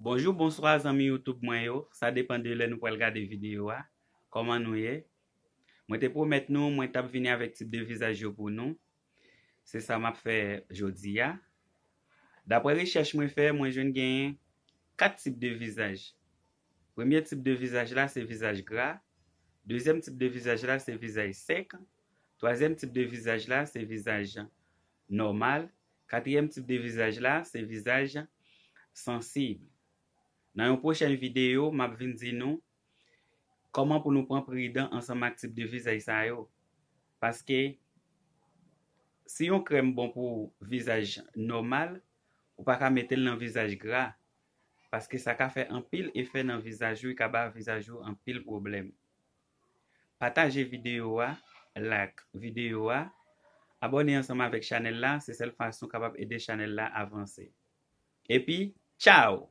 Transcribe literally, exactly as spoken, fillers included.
Bonjou, bonswa zanmi YouTube mwen yo. Sa depann de lè nou pral gade videyo a. Kòman nou ye? Mwen te pwomèt nou mwen t ap vini avèk tip de vizaj yo pou nou. Se sa m ap fè jodi a. Daprè rechèch mwen fè, mwen jwenn genyen kat tip de vizaj. Premye tip de vizaj la se vizaj gra. Dezyèm tip de vizaj la se vizaj sèk. Twazyèm tip de vizaj la se vizaj nòmal. Katriyèm tip de vizaj la se vizaj sansib. Nan yon pwochèn videyo, m ap vin di nou kòman pou nou pran pridan ansanm ak tip de vizaj sa yo. Paske si yon krèm bon pou vizaj nòmal, ou pa ka mete l nan vizaj gra. Paske sa ka fè anpil efè nan vizaj ou, e ka ba vizaj ou anpil pwoblèm. Pataje videyo a, like videyo a, abòne ansanm avèk chanèl la, se sèl fason w kapab ede chanèl la avanse. Epi, tchaw!